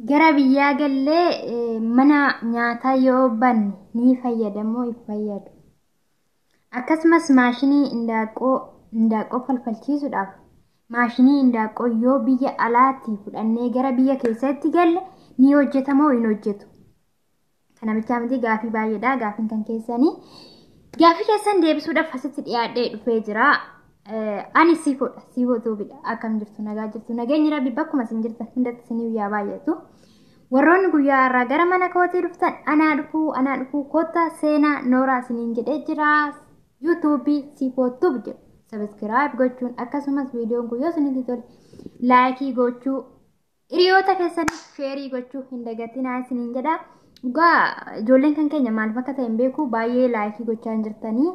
Gara biyyaa gallee mana nyaataa yoo banne ni fayyadamoo hin fayyadu? Akkasumas maashinii indaaqqoo falfalchiisuudhaaf maashinii indaaqqoo yoo biyya alaatii fudhannee gara biyya keessatti galle ni hojjetamoo hin hojjetu? Kana bichaa miti, gaafii baay'eedha gaafiin kan keessanii. Gaafii keessan deebisuudhaaf asitti dhiyaadhee dhufee jira. Ani Siifoodha. Siifoo Tuubidha. Akkam jirtu? Nagaa jirtu? Nageenyi Rabbi bakkuma isin jirtan hundatti isiniif yaa baay'atu. Warroonni guyyaa har'aa gara mana kootii dhuftan, anaa dhufuu, anaa dhufuu, kottaa seenaa nooraa isiniin jedhee jira. Yuutuubii Siifoo Tuub jedhu subscribe gochuun, akkasumas viidiyoon kun yoo isinitti tole like gochuu, hiriyoota keessaniif share gochuu hin dagatinaa isiniin jedha. Dhugaa ijoolleen kan keenya maaliif akka ta'e hin beeku, baay'ee like gochaa hin jirtanii.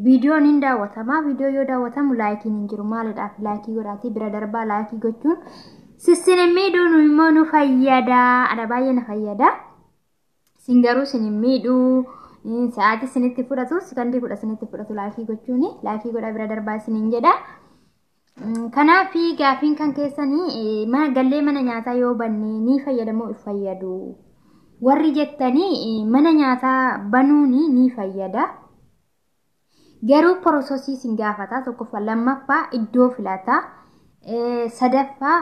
Viidiyoon hin daawwatama. Viidiyoo yoo daawwatamu likeiin hin jiru. Maalidhaaf? Like godhaatii bira darbaa. Like gochuun sissin hin miidhuu, nu immoo nu fayyada. Ana baay'ee na fayyada. Sin garuu sin hin miidhuu. Sa'aatii isinitti fudhatu, sekondii 10 isinitti fudhatu like gochuun. Like godhaa bira darbaa isiniin jedha. Kanaaf gaafiin kan keessanii, mana gallee mana nyaataa yoo banne ni fayyadamoo hin fayyadu? Warri jettanii, mana nyaataa banuun ni fayyada. Garuu process sin gaafata tokkoffaa, lammaffaa iddoo filata, sadaffaa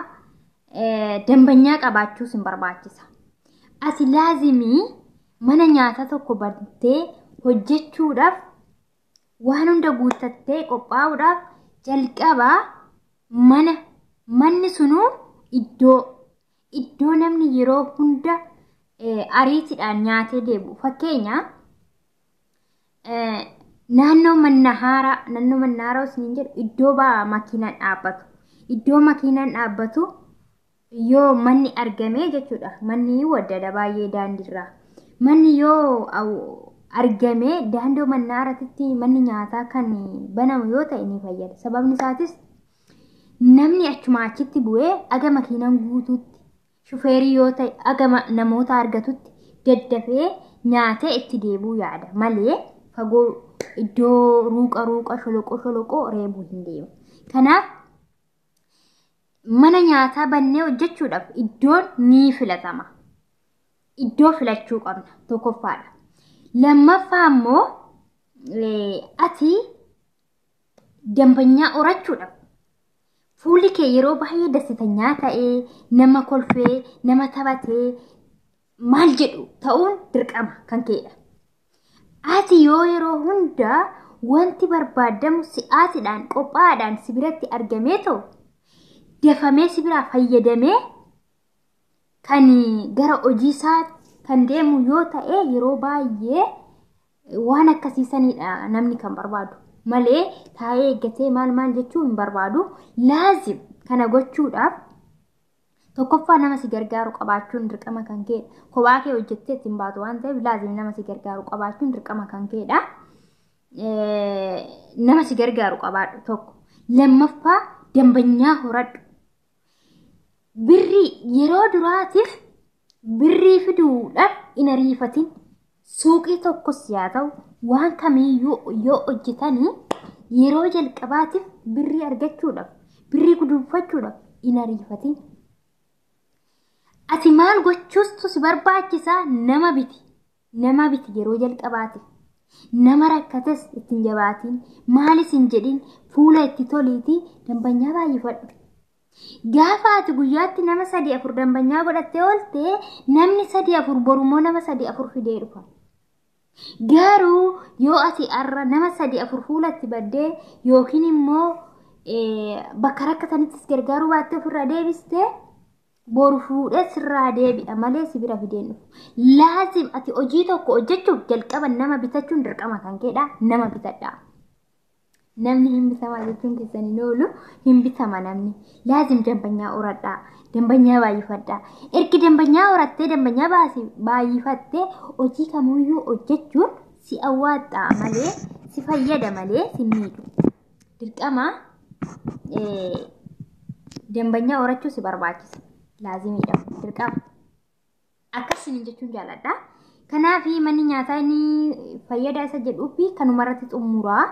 dambanyaa qabaachuu sin barbaachisa. Ati laazimii mana nyaataa tokko bantee hojjechuudhaaf, waan hunda guuttattee qophaa'uudhaaf, jalqabaa mana, manni sunuu iddoo namni yeroo hunda ariitiidhaan nyaatee deebi'u. Fakkeenya, naannoo mannahaaraa, naannoo mannahaaraa isiniin jedhu, iddoo makiinaan dhaabbatu. Iddoo makiinaan dhaabbatu yoo manni argame jechuudha. Manni waddada baay'ee daandiirraa. Manni yoo argame daandoo mannaaraatti manni nyaataa kan banamu yoo ta'e ni fayyada. Sababni isaatis namni achuma achitti bu'ee aga makiinaan guutuutti, shufeerii yoo ta'e aga namoota argatutti daddafee nyaatee itti deebi'uu yaada malee fagoo iddoo ruuqa ruuqa sholoqoo sholoqoo reebuu hin deemu. Kanaaf mana nyaataa bannee hojjechuudhaaf iddoon ni filatama. Iddoo filachuu qabna tokkoffaadha. Lammaffaa immoo ati dambanyaa horachuudhaaf fuulli kee yeroo baay'ee dassitanyaa ta'ee, nama kolfee, nama taphatee maal jedhu ta'uun dirqama kan keedha. Ati yoo yeroo hundaa wanti barbaadamu si'aatiidhaan qophaa'aadhaan si biratti argamee ta'u, dafamee si biraa fayyadamee kan gara hojii isaa kan deemu yoo ta'e, yeroo baay'ee waan akkasiisanidha namni kan barbaadu malee taa'ee eeggatee maal maal jechuu hin barbaadu. Laazim kana gochuudhaaf tokkoffaa nama si gargaaru qabaachuun dirqama kan keedha. Kophaa kee hojjettee ittiin baatu waan ta'eef laazim nama si gargaaru qabaachuun dirqama kan keedha. Nama si gargaaru qabaadhu tokko. Lammaffaa dambanyaa horadhu. Birrii yeroo duraatiif birrii fiduudhaaf hin ariifatin. Suuqii tokkos yaa ta'u, waan kamiiyyuu yoo hojjetanii, yeroo jalqabaatiif birrii argachuudhaaf, birrii guduunfachuudhaaf hin ariifatin. Ati maal gochuustu si barbaachisaa? Nama biti. Nama biti yeroo jalqabaatiif. Nama rakkates ittiin jabaatiin, maalis hin jedhin, fuula itti toliitii dambanyaa baay'ifadhu. Gaafa ati guyyaatti nama sadii afur dambanyaa godhattee oolte, namni sadii afur borummoo nama sadii afur fidee dhufa. Garuu yoo ati har'a nama sadii afur fuulatti baddee yookiin immoo bakka rakkatanittis gargaaruu baattee ofirraa deebistee, boru fuudhee sirraa deebi'a malee si bira fideen dhufu. Laazim ati hojii tokko hojjechuuf jalqaba nama bitachuun dirqama kan keedha, nama bitadha. Namni hin bitamaa jechuun keessan hin oolu, hin bitama namni. Laazim dambanyaa horadhaa. Dambanyaa baay'ifadhaa. Ergi dambanyaa horattee, dambanyaa baay'ifattee, hojii kamiyyuu hojjechuun si awwaaxxaa malee, si fayyada malee si miidhu. Dirqama dambanyaa horachuu si barbaachisa. Laazimiidha. Dirqama. Akkasiniin jechuun jaalladha. Kanaaf manni nyaataa inni fayyada isa jedhuu fi kanumarratti xumuraa.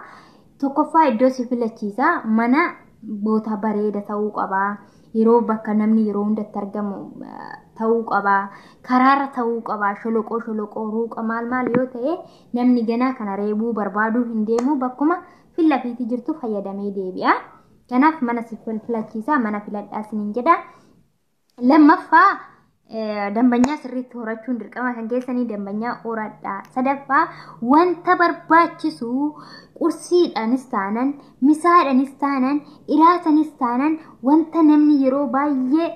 Tokkoffaa iddoo si filachiisa. Mana boota bareeda ta'uu qaba. Yeroo bakka namni yeroo hundatti argamu ta'uu qaba. Karaarra ta'uu qaba. Sholoqoo sholoqoo ruuqa maal maal yoo ta'e namni ganaa kana reebuu barbaaduu hin deemu, bakkuma fillafiitii jirtu fayyadamee deebi'a. Kanaaf mana si filachiisa, mana filadhaa isiniin jedha. Lammaffaa, dambanyaa sirriitti horachuun dirqama kan keessanii, dambanyaa horadhaa. Sadaffaa, wanta barbaachisu qursiidhaanis taanan, misaadhaanis taanan, iraatanis taanan, wanta namni yeroo baay'ee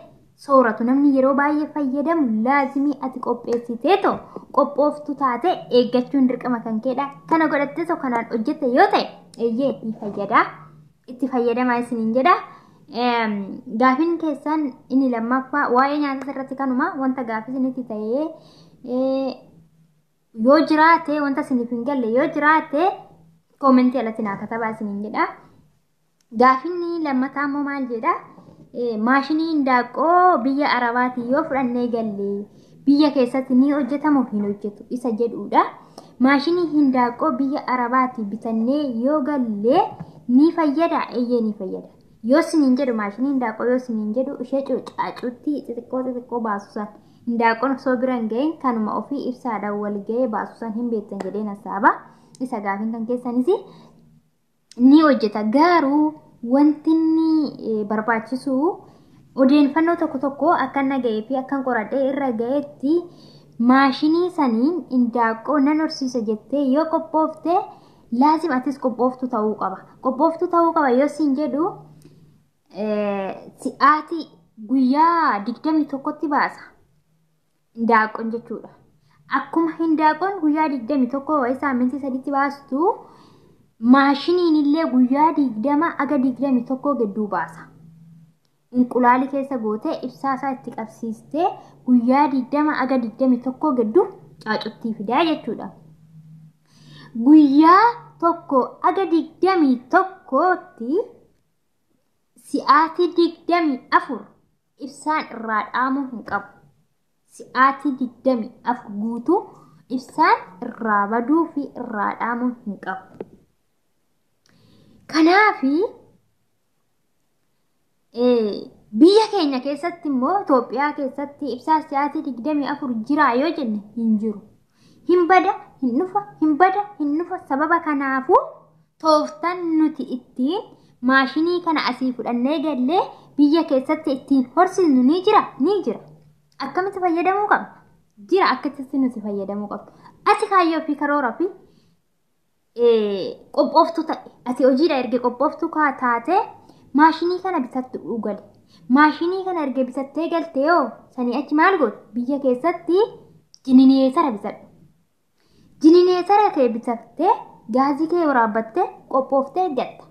sooratu, namni yeroo baay'ee fayyadamu laazimii ati qopheessitee too qophooftu taate eeggachuun dirqama kan keedha. Kana godhattee too kanaan hojjette yoo ta'e, eeyyee ni fayyada. Itti fayyadamaa isiniin jedha. Gaafiin keessan inni lammaffaa waa'ee nyaata irratti kanuma. Wanta gaafii isinitti ta'ee yoo jiraate, wanta isiniif hin galle yoo jiraate, koomentii alatti naa katabaa isiniin jedha. Gaafiin lammataa immoo maal jedha? Maashinii hindaaqqoo biyya Arabaatii yoo fudhannee galle biyya keessatti ni hojjetamu hin hojjetu isa jedhudha. Maashinii hindaaqqoo biyya Arabaatii bitannee yoo galle ni fayyada? Eeyyee, ni fayyada. Yoo isiniin jedhu, maashinii hindaaqqoo yoo isiniin jedhu, ishee caacuutti xixiqqoo xixiqqoo baasu san, hindaaqqoon osoo bira hin gahin kanuma ofii ibsaadhaan wal ga'ee baasu san hin beektan jedheen hasaaba. Isa gaafiin kan keessanis ni hojjeta, garuu wanti inni barbaachisu odeeffannoo tokko tokko akka inni ga'ee fi akka qoradhee irra ga'etti, maashinii saniin hindaaqqoo nan horsiisa jettee yoo qophoofte, laazim atis qophooftu ta'uu qaba. Qophooftu ta'uu qaba yoo siin jedhu, si'aatii guyyaa 21tti baasa hindaaqqoon jechuudha. Akkuma hindaaqqoon guyyaa 21 wayi saamintii 3tti baastu, maashiniin illee guyyaa 20 aga 21 gidduu baasa. Inqulaalii keessa gootee ibsaa isaa itti qabsiistee guyyaa 20 aga 21 gidduu caacuttii fidaa jechuudha. Guyyaa 1 aga 21tti si'aatii 24 ibsaan irraa dhaamuu hin qabu. Si'aatii 24 guutuu ibsaan irraa baduu fi irraa dhaamuu hin qabu. Kanaafi biyya keenya keessatti immoo, Itoophiyaa keessatti ibsaa si'aatii 24 jira yoo jenne, hin jiru. Hin bada, hin dhufa, hin bada, hin dhufa. Sababa kanaafuu tooftaan nuti ittiin maashinii kana asii fudhannee gallee biyya keessatti ittiin horsiisnu ni jira, ni jira. Akkamitti fayyadamuu qabna? Jira, akkasitti nuti fayyadamuu qabna. Ati kaayyoo fi karoora fi qophooftu ta'e, ati hojiidha erga qophooftu taate, maashinii kana bitattu dhugale. Maashinii kana erga bitattee galte yoo sanii achi maal gootu? Biyya keessatti jinineetara bitadhu. Jinineetara kee bitattee, gaazii kee waraabbattee qophooftee gatta.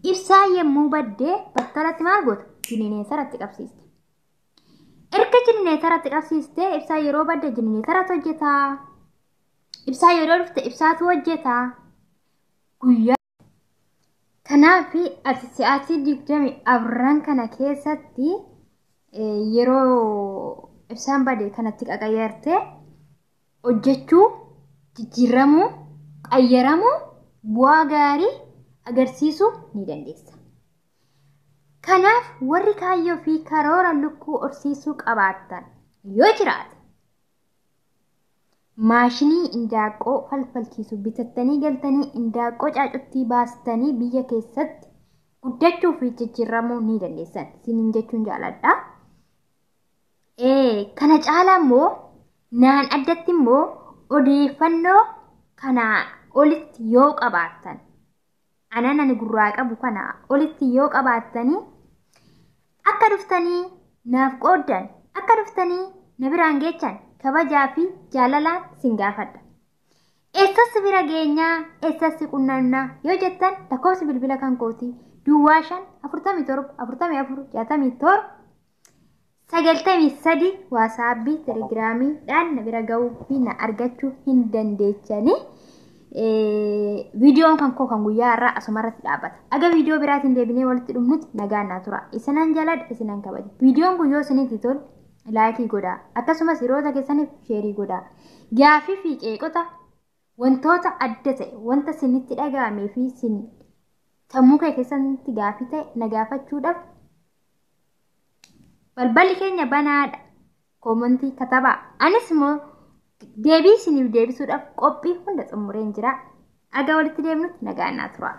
Ibsaa yommuu baddee battalatti maal goota? Jinineetaratti qabsiista. Erga jinineetaratti qabsiistee, ibsaa yeroo badde jinineetaratu hojjetaa. Ibsaa yeroo dhufte ibsaatu hojjetaa. Guyyaa kanaaf ati si'aatii 24 kana keessatti yeroo ibsaan bade kanatti qaqayyartee hojjechuu, jijjiiramuu, qayyaramuu, bu'aa gaarii agarsiisuu ni dandeessa. Kanaaf warri kaayyoo fi karoora lukkuu horsiisuu qabaattan yoo jiraate, maashinii indaaqqoo falfalchiisu bitattanii galtanii indaaqqoo caacuttii baastanii biyya keessatti guddachuu fi jijjiiramuu ni dandeessan isiniin jechuun jaaladha. Kana caalaa immoo naan addatti immoo odeeffannoo kanaa olitti yoo qabaattan, anan ani gurraa qabu kana olitti yoo qabaattanii, akka dhuftanii naaf qooddan, akka dhuftanii na biraan geechan kabajaa fi jaalalaan sin gaafadha. Eessas bira geenyaa, eessas qunnamnaa yoo jettan, lakkoofsi bilbila kan kootii 05 47 44 67 93, Waasaapbii, Telegiraamiidhaan na bira ga'uu fi na argachuu hin dandeechanii. Viidiyoon kan koo kan guyyaa har'aa asumarratti dhaabbata. Aga viidiyoo biraatiin deebinee walitti dhufnutti nagaan naa tura. Isinan jaaladha, isinan kabaja. Viidiyoon kun yoo isinitti tole laayikii godhaa. Akkasumas hiriyoota keessaniif sheerii godhaa. Gaafii fi qeeqota, wantoota adda ta'e, wanta isinitti dhaga'amee fi isin sammuu kee keessatti gaafii ta'e na gaafachuudhaaf Balballi keenya banaadha. Koomantii katabaa. Anis immoo deebii isiniif deebisuudhaaf qophii hunda xumureen jira. Aga walitti deemnutti nagaan naa tura.